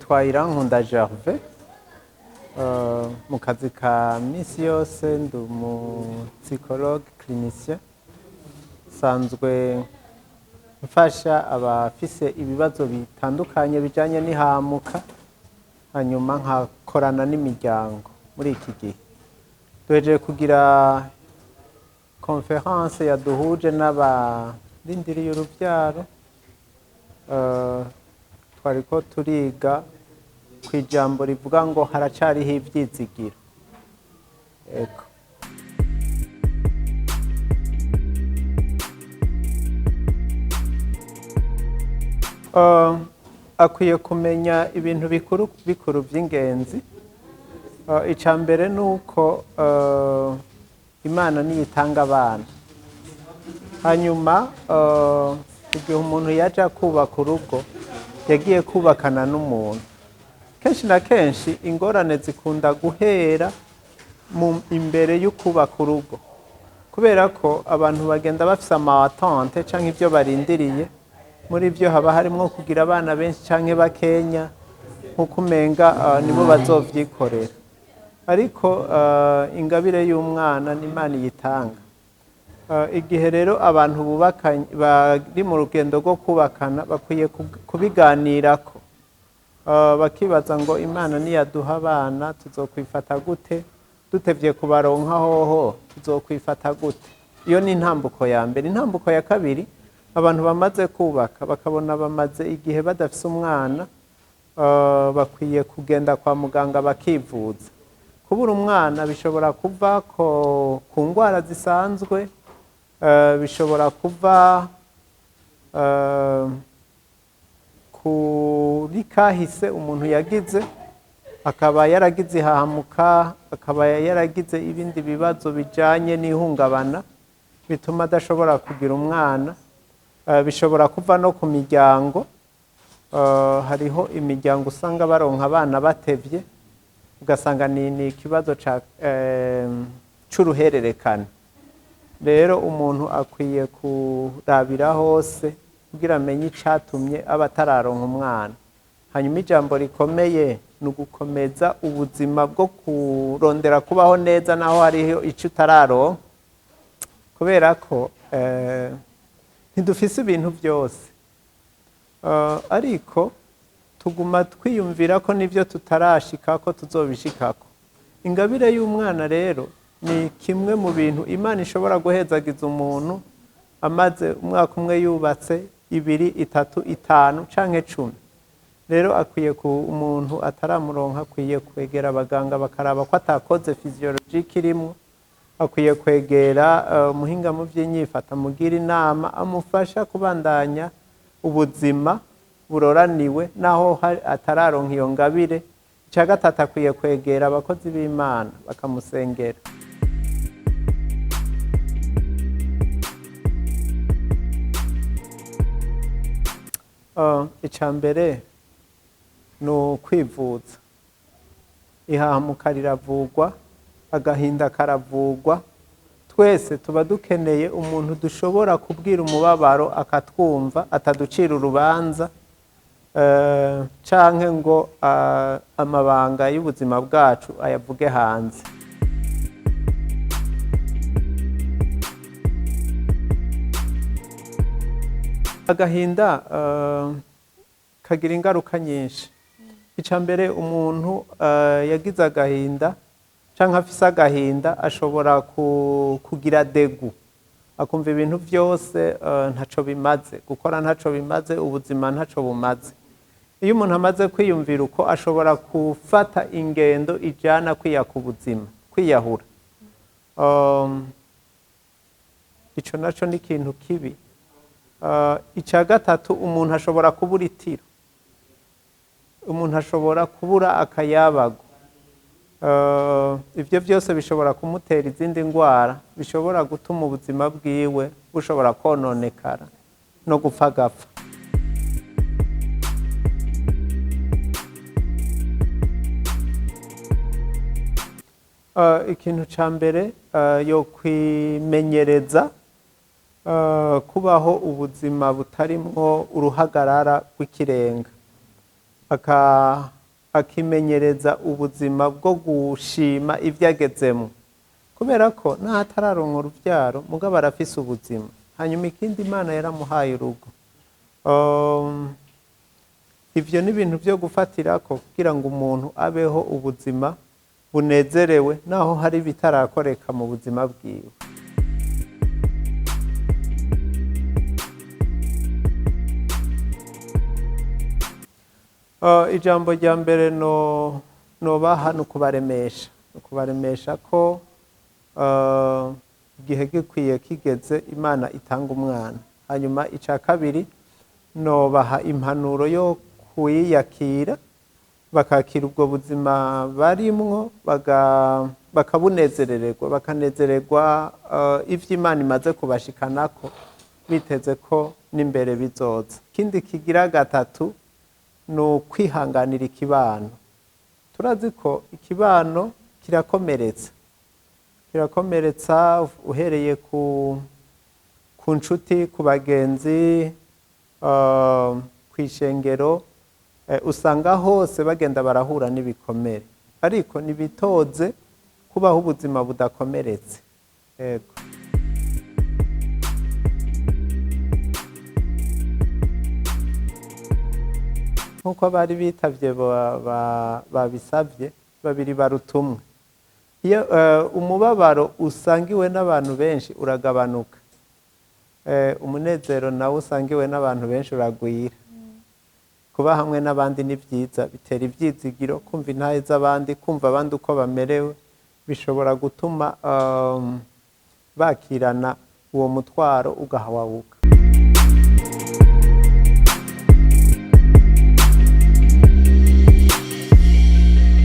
Nitwa Irankunda Gervais. Mu kazi ka misi yose ndi umu psychologue clinicien, nsanzwe mfasha abafise ibibazo bitandukanye bijanye n'ihamuka, hanyuma nkakorana n'imiryango. Muri iki gihe duhejeje kugira conférence yaduhuje n'abarindiriye uruvyaro. Twariko turiga kw'ijambo rivuga ngo haracariho ivyizigiro. Ego. Akwiye kumenya ibintu bikuru bikuru vy'ingenzi. Ica mbere ni uko Imana niyo itanga abana. Hanyuma igihe umuntu yaja kubaka urugo, yagiye kubakana n'umuntu. Kenshi na kenshi ingorane zikunda guhera imbere y'ukubaka urugo, kubera ko abantu bagenda bafise ama attente canke ivyo barindiriye. Muri vyo haba harimwo kugira abana benshi canke bakenya, nkuko umenga nibo bazovyikorera. Ariko ingabire y'umwana ni Imana iyitanga. Igihe rero abantu bubakanye bari mu rugendo rwo kubakana, bakwiye kubiganirako. Bakibaza ngo Imana niyaduha abana tuzokwifata gute, dutevye kubaronka hoho tuzokwifata gute. Iyo ni intambuko ya mbere. Intambuko ya kabiri, abantu bamaze kubaka bakabona bamaze igihe badafise umwana, bakwiye kugenda kwa muganga bakivuza. Kubura umwana bishobora kuva ku ngwara zisanzwe, bishobora kuva kuri kahise umuntu yagize, akaba yaragize ihahamuka, akaba yaragize ibindi bibazo bijanye n'ihungabana bituma adashobora kugira umwana. Bishobora kuva no ku miryango. Hariho imiryango usanga baronka abana batevye, ugasanga ni ikibazo c'uruhererekane. Rero umuntu akwiye kurabira hose kugira amenye icatumye aba atararonka umwana. Hanyuma ijambo rikomeye ni ugukomeza ubuzima bwo kurondera kubaho neza naho hariho ico utararonka, kubera ko ntidufise ibintu vyose. Ariko tuguma twiyumvira ko nivyo tutarashikako tuzobishikako. Ingabire y'umwana rero ni kimwe mu bintu Imana ishobora guhezagiza umuntu amaze umwaka umwe yubatse, 2, 3, 5 canke 10. Rero akwiye ku umuntu ataramuronka akwiye kwegera abaganga bakaraba ko atakoze physiologique irimwo, akwiye kwegera umuhinga mu vy'inyifata amugira inama amufasha kubandanya ubuzima buroraniwe naho atararonka iyo ngabire. Ica gatatu, akwiye kwegera abakozi b'Imana bakamusengera. Ica mbere ni ukwivuza. Ihahamuka riravugwa, agahinda karavugwa. Twese tuba dukeneye umuntu dushobora kubwira umubabaro akatwumva, ataducira urubanza, canke ngo amabanga y'ubuzima bwacu ayavuge hanze. Agahinda kagira ingaruka nyinshi. Ica mbere, umuntu yagize agahinda canke afise agahinda ashobora kugira degu, akumva ibintu vyose ntaco bimaze, gukora ntaco bimaze, ubuzima ntaco bumaze. Iyo umuntu amaze kwiyumvira uko, ashobora gufata ingendo ijana kwiyaka ubuzima, kwiyahura. Ico naco ni ikintu kibi. Ica gatatu, umuntu ashobora kubura itiro, umuntu ashobora kubura akayabago. Ivyo vyose bishobora kumutera izindi ngwara, bishobora gutuma ubuzima bwiwe bushobora kononekara no gupfa agapfa. Ikintu ca mbere, yo kwimenyereza kubaho ubuzima butarimwo uruhagarara rw'ikirenga, Akimenyereza ubuzima bwo gushima ibyo agezemo, kubera ko naho atararonka urubyaro, mugabo arafise ubuzima. Hanyuma ikindi, Imana yaramuhaye urugo. Ivyo ni ibintu byo gufatirako kugira ngo umuntu abeho ubuzima bunezerewe naho hari ibitarakoreka mu buzima bwiwe. Ijambo rya mbere no nobaha ni ukubaremesha, ni ukubaremesha ko igihe gikwiye kigeze Imana itanga umwana. Hanyuma icya kabiri, nobaha impanuro yo kuyiyakira, bakakira ubwo buzima barimwo, bakabunezerererwa, bakanezererwa ivyo Imana imaze kubashikanako, biteze ko n'imbere bizoza. Ikindi kigira gatatu ni ukwihanganira ikibano. Turazi ko ikibano kirakomeretsa, kirakomeretsa uhereye ku nshuti, ku bagenzi, ku ishengero, usanga hose bagenda barahura n'ibikomere, ariko ntibitoze kubaho ubuzima budakomeretse. Yego. Nk'uko bari bitavye babisavye, babiri baruta umwe. Iyo umubabaro usangiwe n'abantu benshi uragabanuka, umunezero nawo usangiwe n'abantu benshi uragwira. Kuba hamwe n'abandi ni byiza, bitera ibyizigiro. Kumva intahe z'abandi, kumva abandi uko bamerewe, bishobora gutuma bakirana uwo mutwaro ugahawawuka.